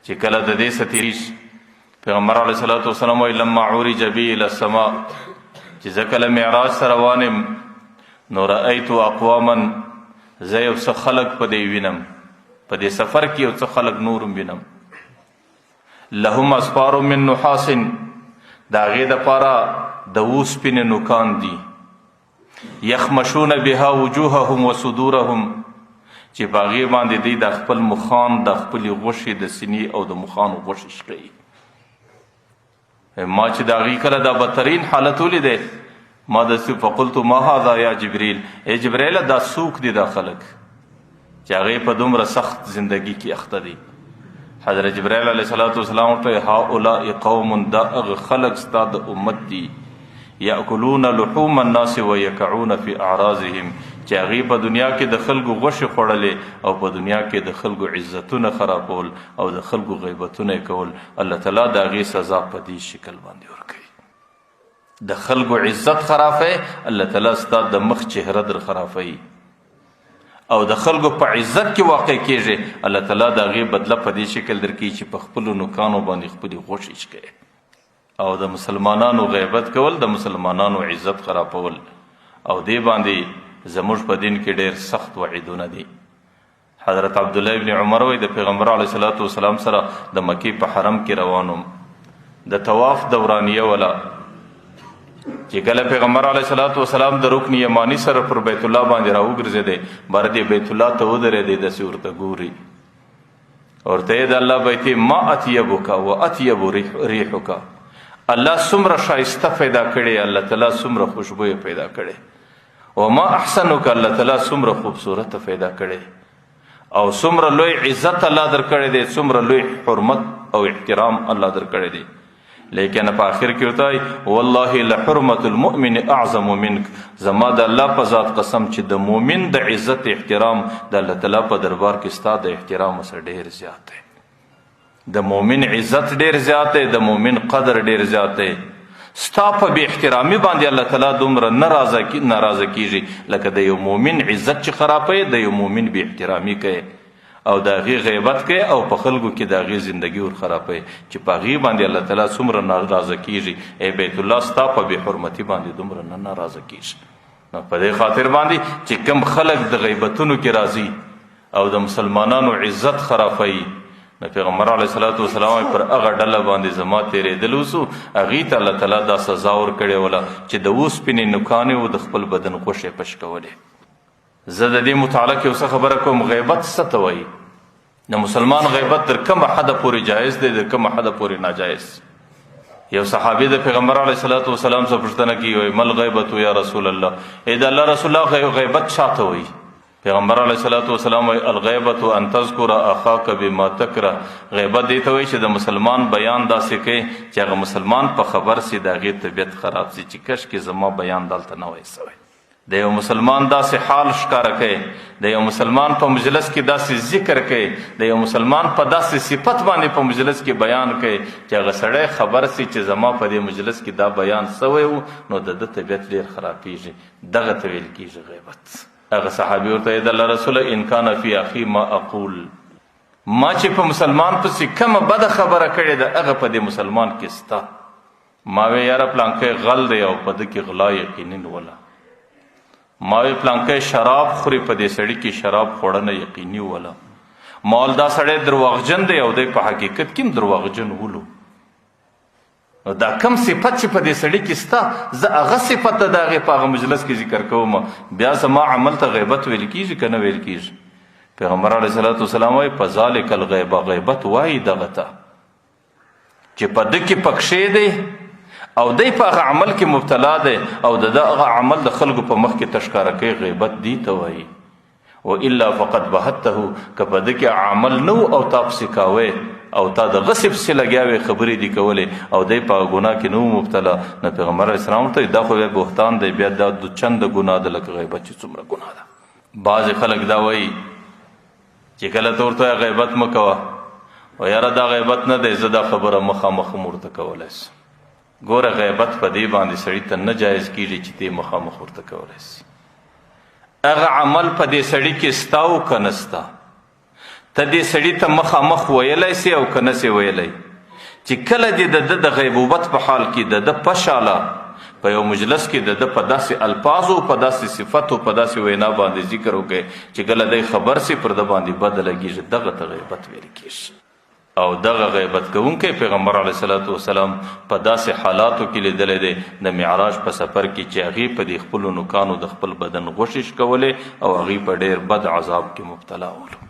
چې کله د دې ستیریش پیغمبر علیه الصلاۃ والسلام وی لما عرج بی الی السماء، چې زه کله معراج سره روانم نو رأیت اقواما، زه یو څه خلک په دې وینم، په دې سفر کې یو څه خلک نورم وینم، لهم اسفار من نحاس، د هغې دپاره د اوسپنې نوکان دي، یخمشون بها وجوههم وصدورهم، چې په هغې باندې دوی د خپل مخان د خپلې غوښې د سینې او د مخانو غوښې شکوي. ما چې د هغې کله دا بدترین حالت ولیدی، ما داسې فقلت ما هذا یا جبریل، ای جبریله دا څوک دي دا خلک چې هغې په دومره سخت زندگی کې اخته دي؟ حضرت جبرائیل علیه الصلاة والسلام ورته هؤلاء قوم، دا هغه خلک ستا د امت دي، یاکلون لحوم الناس ویکعون فی اعراضهم، چې هغې په دنیا کې د خلکو غوښې خوړلې او په دنیا کې د خلکو عزتونه خرابول او د خلکو غیبتونه یې کول. الله تعالی د هغې سزا په دې شکل باندې ورکوي. د خلکو عزت خرافوي، الله تعالی ستا د مخ چهره در خرافوي او د خلکو په عزت کې واقع کیږي. الله تعالی د هغې بدله په دې شکل درکوي چې په خپلو نوکانو باندې خپلې غوښې شکوي. او د مسلمانانو غیبت کول د مسلمانانو عزت خرابول، او دې باندې زموږ په دین کې ډېر سخت وعیدونه دي. حضرت عبدالله ابن عمر وایي د پیغمبر علیه الصلاة والسلام سره د مکې په حرم کې روانوم، د طواف دورانیه ولا چې کله پیغمبر علیه الصلاة والسلام د رکن یمانی سره پر بیت الله باندې راوګرځېدی، بر دې بیت الله ته ودرېدی، داسې ورته ګوري، ورته یې د الله بیتې ما اطیبک و اطیب ریحک، الله څومره ښایسته پیدا کړی، الله تعالی څومره خوشبویه پیدا کړی، و ما احسنک، الله تعالی څومره خوبصورت پیدا کړی او څومره لوی عزت الله درکړی دی، څومره لوی حرمت او احترام الله درکړی دی. لیکن په آخر کې ورته وایي والله لحرمت المؤمن اعظم منک، زما د الله په ذات قسم چې د مؤمن د عزت احترام د الله تعالی په دربار کې ستا د احترام سره ډیر زیات دی. د مؤمن عزت ډیر زیات دی، د مؤمن قدر ډیر زیات دی. ستا په بې احترامي باندې الله تعالی دومره ناراضه کیږي لکه د یو مؤمن عزت چې خرابوي، د یو مؤمن بې احترامي کوي او د هغې غیبت کوي او په خلکو کې د هغې زندګي ور خرابوي، چې په هغې باندې الله تعالی څومره ناراضه کیږي. ای بیت الله ستا په بې حرمتي باندې دومره نه ناراضه کیږي. نو په دې خاطر باندې چې کم خلک د غیبتونو کې راځي او د مسلمانانو عزت خرافوي، نو پیغمبر علیه الصلاة والسلام پر هغه ډله باندې زما تېرېدل وسو، هغې ته الله تعالی دا سزا ورکړې وله چې د اوسپنې نوکانې و د خپل بدن غوښې پشکولې. زه د دې متعلق یو څه خبره کوم. غیبت څه ته وایي؟ د مسلمان غیبت تر کومه حده پورې جایز دی، تر کومه حده پورې ناجایز؟ یو صحابي د پیغمبر علیه الصلاة والسلام څخه پوښتنه کوي، وایي مل غیبت یا رسول الله، ای د الله رسول الله غیبت چا ته وایي؟ پیغمبر علیه الصلاة والسلام وایي الغیبت ان تذکر اخاک بما تکره، غیبت دې ته وایي چې د مسلمان بیان داسې کوي چې هغه مسلمان په خبر سي د هغې طبیعت خراب سي، چې کشکې زما بیان دلته نه وای سوی. د یو مسلمان داسې حال ښکاره کوي، د یو مسلمان په مجلس کې داسې ذکر کوي، د یو مسلمان په داسې صفت باندې په مجلس کې بیان کوي چې هغه سړی خبر سي چې زما په دې مجلس کې دا بیان سوی و، نو د ده طبیعت ډېر خرابېږي. دغه ته ویل کېږي غیبت. هغه صحابي ورته د الله رسوله ان کان فی اخي ما اقول، ما چې په مسلمان پسې کومه بده خبره کړې ده هغه په دې مسلمان کې سته. ما وی یاره پلانکی غل دی او په ده کې غلا یقیني وله. ما وی پلانکی شراب خوري، په دې سړي کې شراب خوړنه یقیني وله. ما ول دا سړی درواغجن دی او دی په حقیقت کې هم درواغجن ولو. نو دا کم صفت چې په دې سړي کې سته، زه هغه صفت د هغې په هغه مجلس کې ذکر کوم، بیا زما عمل ته غیبت ویل کېږي که نه ویل کېږي؟ پیغمبر علیه الصلاة والسلام وایي فذلک الغیبه، غیبت وایي دغه ته چې په ده کې پکښې دی او دی په هغه عمل کې مبتلا دی او د دغه عمل د خلکو په مخ کې تشکاره کوي، غیبت دی ته وایي. و الا فقد بهته، که په ده کې عمل نه او تا پسې کاوه او تا د غصب پسې لګیا وې، خبرې دي کولې او دی په ګناه کې نه مبتلا، نو پیغمبر اسلام ورته دا خو بیا بهتان دی، بیا دا د چند ګناه ده لکه غیبت چې څومره ګناه ده. بعضې خلک دا وایي چې کله ته ورته غیبت مه کوه، او یاره دا غیبت نه دی، زه دا خبره مخامخ هم ورته کولی سم. ګوره غیبت په دې باندې سړي ته نه جایز کېږي چې ته مخامخ ورته کولی سي. هغه عمل په دې سړي کې ستا او که نه ستا، ته دې سړي ته مخامخ ویلی سي او که نه سي ویلی؟ چې کله دې د ده د غیبوبت په حال کې د ده په شاله په یو مجلس کې د ده په داسې الفاظو، په داسې صفتو، په داسې وینا باندې ذکر وکړي چې کله دی خبر سي پر ده باندې بد لګېږي، دغه ته غیبت ویل کېږي. او دغه غیبت کوونکی پیغمبر علیه الصلاة والسلام په داسې حالاتو کې لیدلی دی د معراج په سفر کې چې هغې په دې خپلو نوکانو د خپل بدن غوښې شکولې او هغې په ډېر بد عذاب کې مبتلا ولو.